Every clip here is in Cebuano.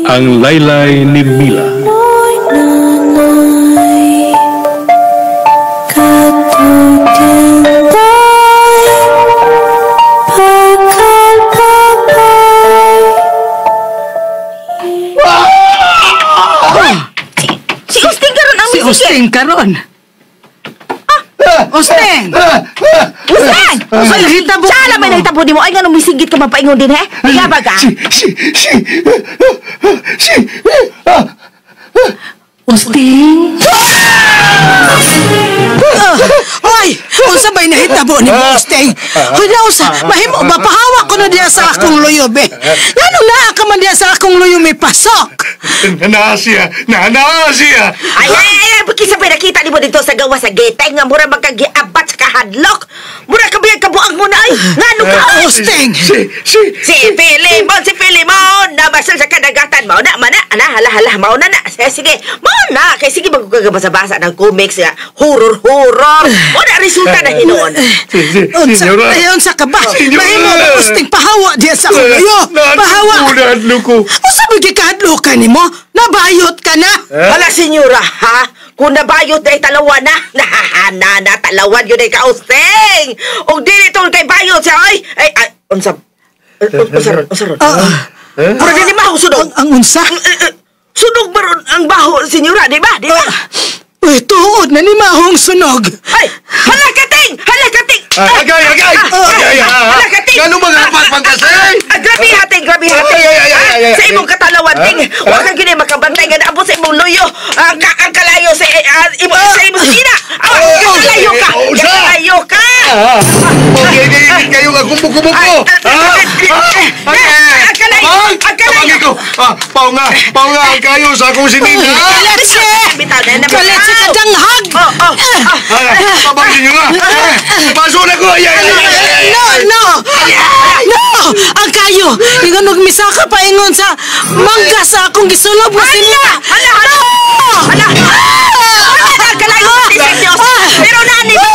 Ang Laylay ni Mila. Si Usting karon ang Si Usting karon. Usting! Usting! Unsay nahitabo? Saan naman nahitabo nimo? Ay, nga misigit ka mapaingon din, he? Ikaw ba ka? Si, Usting? Hoy! Unsa ba'y nahitabo ni Usting? Hoy, nausa, mahimo ba? Pahawa ko na diya sa akong luyo, be. Ngano naa ka man diya sa akong luyo may pasok? Naa siya! Naa siya! Ay, ay, ay, ay, kinsa ba'y nakita nimo dito sa gawa sa gate? Ay, nga mura magkagiabat sa kahadlok. Mura ka biyag kabuang mo na, ay. Ngano ka? Usting! Si, Si Filimon, si Filimon, nabasal sa kadagatan. Mao na, mana, ana, hala, hala, mao na na. Sige, mao na. Kay sige, magkagabasa-basa ng comics, nga, horror, horror. Mao na, resulta na hinuon. Si, Unsa, senyora. ay, unsa ka ba? Senyora. Mahimo ba, Usting, pahawa diya sa akong luyo? Pahawa! Naadlo ko. Unsa ba gikahadlokan nimo? Nabayot ka na? Hala, senyora, ha? Kung nabayot na talawan na, nahahana na, talawan yun ay kausting. Og dili tol kay bayot siya, ay, ay, ay, unsa, unsa ron, unsa ron. Mura din maho sunog. Ang unsa? Sunog ba ron ang baho, senyora, di ba? Di ba? Uy, tuod na ni mahong sunog. Ay, hala kating! Hala kating! Ay, agay, agay! Agay, ah! Hala kating! Ngano mga patpang kasi? Grabe hating, grabe hating. Ay, ay, ay, ay, ay, Sa ay. imong katalawan, ting. Wa ka gini makabantay nga naabot sa imong luyo. Ang kalayo sa imo sa imong ina. Kalayo ka. Unsa? Kalayo ka. Okay, okay, kayo nga kumbuko-buko. Ang kalayo, ang kalayo. Ko. Pao nga ang kayo sa akong sinina. Kalatse! Bitaw na naman. Kalatse ka danghag! Oh, oh, oh. Tabang ninyo nga. Paso na ko. Ay, ay, ay, ay, ay. No, no! No! Ang kayo! Ingon og misaka pa ingon sa mangga sa akong gisulob nga sinina! Hala, hala. No! Hala. Hala, ang kalayo sa Diyos. Pero nani, Hala,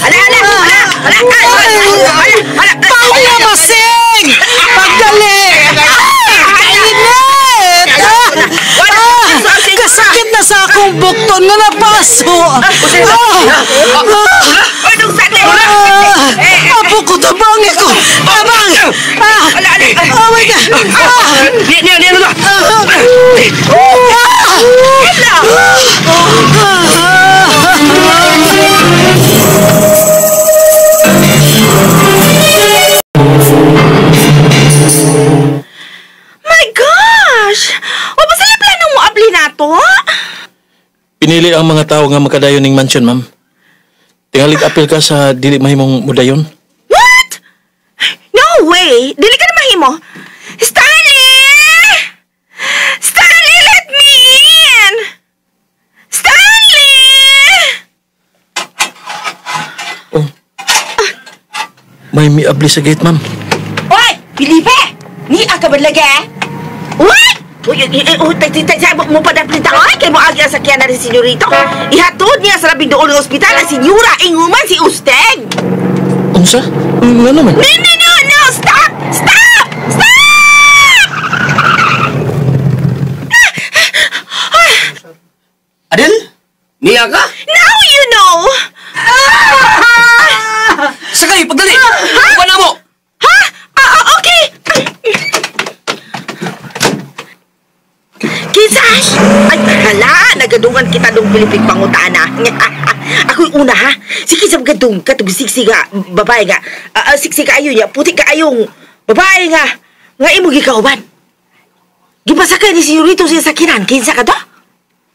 hala, hala, hala, hala, hala, hala. Paula Masing! Pagdali! Kainit! Kasakit na sa akong bukton nga napaso! Ay, nung saglit. Apo ko, tabang ako! Tabang! Oh my God! Niya, niya, ano na? My gosh! O ba sila planong mo abli na to? Pinili ang mga tao nga makadayon ning mansion, ma'am. Tingalig apil ka sa dili mahimong mudayon. What? No way! Dili ka na mahimo. Stanley! Stanley, let me in! Stanley! Oh. May miabli sa gate, ma'am. Oy! Felipe! Ni ka ba lagi eh? What? Uy, uy, uy, tay, mo pa dapat ay, kay mo agi ang sakyan na rin senyorito. Ihatod niya sa labing doon ng ospital ang senyora, inguman si Usteng. Unsa? Nga naman? No, no, no, no! Stop! Stop! Stop! Adel? Niya ka? Now you know! Sakay, pagdali! Uban na mo! Ha? Okay! Kinsa? Ay, hala! Nagadungan kita dong Pilipig pangutana. Ako'y una, ha? Sige sa gadung ka, tug siksi nga, babae nga. Siksi ka ayo niya, puti ka ayong babae nga. Nga imo gikauban. Gipasakay ni senyorito siya sa sakinan. Kinsa ka to?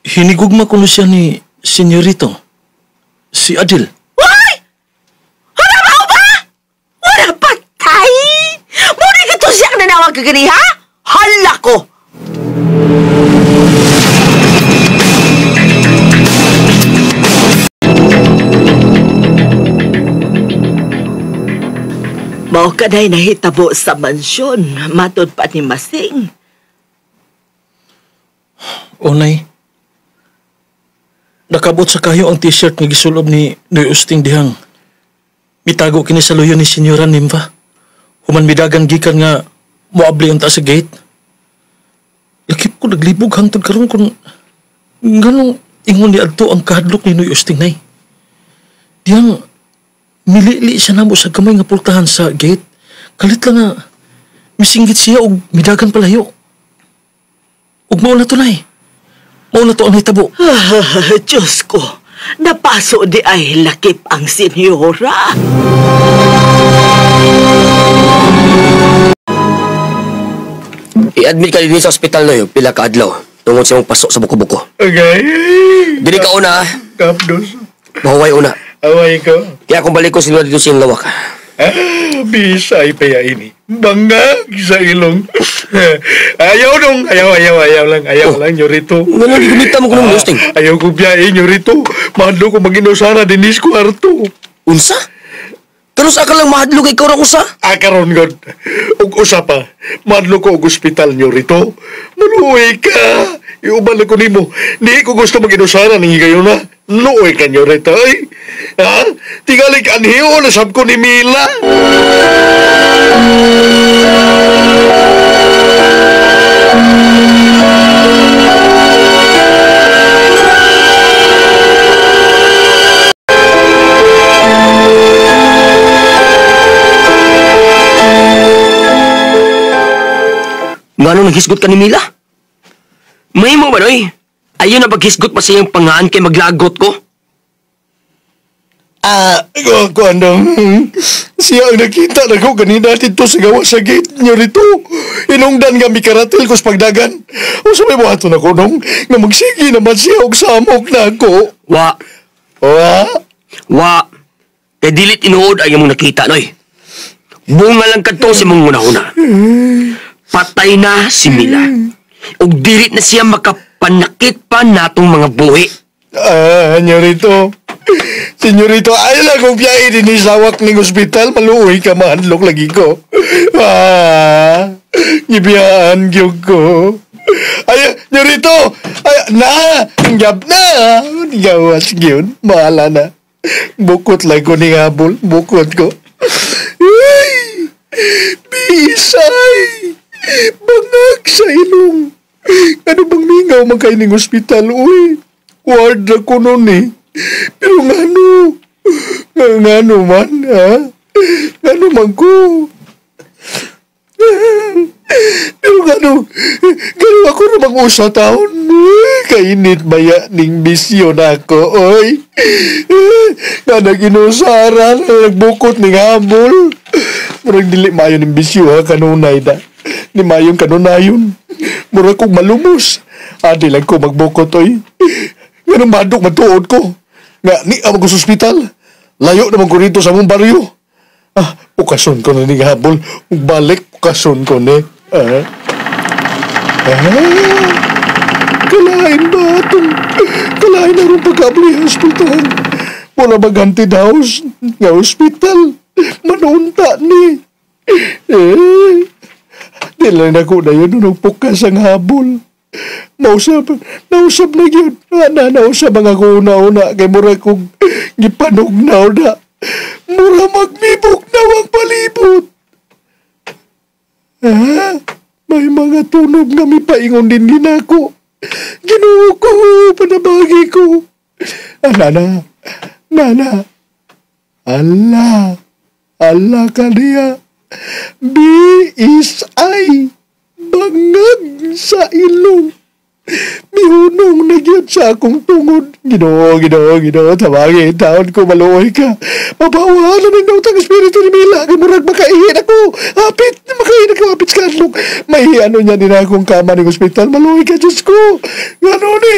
Hinigugma ko siya ni senyorito. Si Adil. Uy! Wala ba ba? Wala patay! Muna ka to siyang nanawag ka gani, ha? Hala ko! Mao ka dahil nahitabo sa mansyon, matod pa ni Masing. O, nay. Nakabot sa kayo ang t-shirt nga gisulob ni Noy Usting dihang. Mitago kini sa luyo ni Senyora Nimva. Human midagan gikan nga moabli unta sa gate. ko naglibog hangtod karon kung nganong ingon ni adto ang kahadlok ni Noy Osting, Nay. Diyang milili siya namo sa gamay nga pultahan sa gate. Kalit lang nga misinggit siya og midagan palayo. Ug mao na to, Nay. Mao na to ang hitabo. Diyos ko, napaso di ay lakip ang senyora. I-admit ka din sa ospital na yun, pila ka adlaw. Tungod sa imong pasok sa buko-buko. Okay. Dili ka una, ha? Kapdos. Mahuway una. Away ko. Kaya kung balik ko sila dito sa iyong lawak. Ah, bisay pa ya ini. Bangag sa ilong. Ayaw dong. Ayaw lang. Ayaw lang, nyorito. Nga lang, gumita mo ko ng lusting. Ayaw ko biyahe, nyorito. Mahadlo ko mag-inusara din is kwarto. Unsa? Pero sa ka lang mahadlo kay ikaw usa? Ah, karon god. Ug usa pa. Mahadlo ko og ospital nyorito. Maluoy ka. Iuban ko nimo. Di ko gusto mag-inusara ning higayon na. Luoy ka nyorito, ay. Ha? Tingalik anhiyo na sab ko ni Mila. Ngano naghisgot ka ni Mila? May mo ba, Noy? Ayun na paghisgot pa sa iyang pangaan kay maglagot ko? Kuandong, siya ang nakita na ko kanina dito sa gawa sa gate niyo rito. Inungdan nga mikaratil ko sa pagdagan. O sa may buhaton ako nung nga magsigi naman siya og samok na ako. Wa. Wa? Wa. Kay dilit inuod ay imong nakita, Noy. Bunga lang kadto sa imong una-una. Patay na si Mila. Ug dilit na siya makapanakit pa natong mga buhi. Ah, senyorito. Senyorito, ay lang kung biyahe din isawak ning ospital, maluoy ka, mahandlok lagi ko. Ah, gibiyaan gyud ko. Ay, senyorito, ay, na, gab na, gawas gyud, bahala na. Bukot lang ko ning habol, bukot ko. Ay, bisay, bangag sa ilong. Ano bang mingaw man kayo ning ospital, uy? Ward na ko nun eh. Pero ngano? Ngano man, ha? Ngano man ko? Pero ngano? Ngano ako namang usa taon? Kainit maya ning misyon ako, oy. Nga nag-inusaran, nagbukot ning habol. Murag dili mayo ning bisyo, ha, kanunay da. Ni mayong kanunayon. Murag kong malumos. Adi lang ko magbukot, oy. Nga nang madok matuod ko. Nga, ni ako sa ospital. Layo naman ko rito sa mong baryo. Ah, pukason ko na ning habol. Balik, pukason ko ni. Ah. Ah. Kalain ba itong... Kalain na rin pagkabli hospital. Wala mag-haunted house. Nga hospital. Manunta ni. Eh. Di lang na ko na yun nung pukas ang habol. Nausap na yun. Nausap ang ako una-una. Kay mura kong gipanugnaw na. Mura magmibok na ang palibot. Ah, may mga tunog nga may paingon din din ako. Ginoo ko, panabagi ko. Ah, nana, nana. Allah, Allah ka niya. B is I. Bangag sa ilong. Mihunong na gyud sa akong tungod. Ginoo, Ginoo, Ginoo, tabagi, taon ko, maluoy ka. Mabawa na ng nautang espiritu ni Mila. Kay murag makaihin ako. Hapit, makaihin ako, hapit sa kadlok. May ano niya din akong kama ng ospital. Maluoy ka, Diyos ko. Ano ni?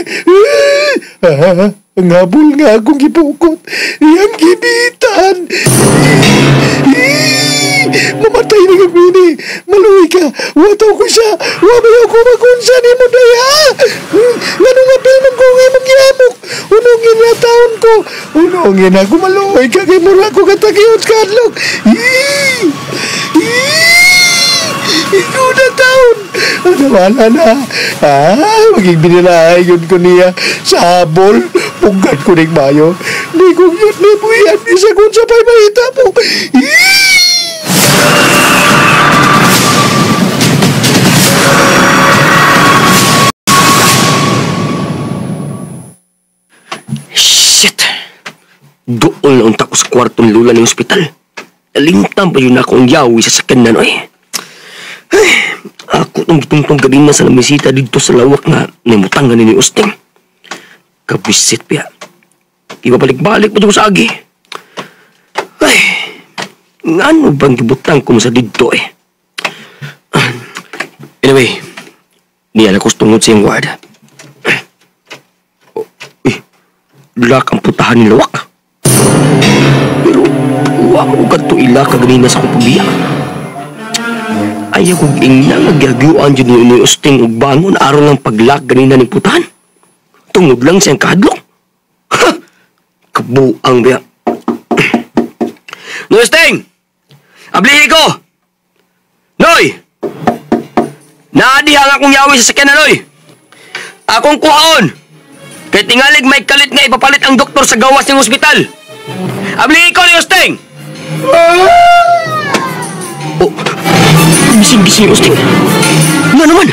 Ang habol nga akong gipukot. Iyang gibitan. Mamatay na kami. Maluwi ka. Wataw ko siya. Wabay ako makunsa ni mo daya. Ngano nga pilmang ko nga magyamok. Unongin na taon ko. Unongin ako maluwi ka. Kay mura ko katakiyot kadlok. Ikaw na taon. Ano wala na. Ah, maging binilahay yun ko niya. Sa habol. Pugad ko ning mayo. Di ko yun ni buyan. Bisa kung sa pa'y mahita mo. Mudaol na unta ko sa kwarto ni Lula ng ospital. Nalimtan pa yun ako ang yawi sa sakyanan, oy. Ay, ako tong gitungtong gabi na sa lamisita dito sa lawak nga namutangan ni Usting. Kabisit piya. Ibabalik-balik pa ko sa agi. Ay, ngano bang gibutang ko sa didto eh? Anyway, niya na tungod sa iyong ward. Oh, uy, lock ang putahan ni lawak. Pero, wa ko kadto ila kaganina sa akong pagbiya. Ayaw kong ingna nga gihagyuan dyan ni Usting og bangon aron lang paglock ganina ni putahan. Tungod lang siyang kahadlok. Ha! Kabuang biya. Noy Usting! Ablihi ko! Noy! Naadiha nga akong yawi sa sakyanan, Noy! Akong kuhaon! Kay tingalig may kalit nga ipapalit ang doktor sa gawas ng ospital! Ablihi ko ni Usting! Oh, gising-gising, Usting! Nga naman!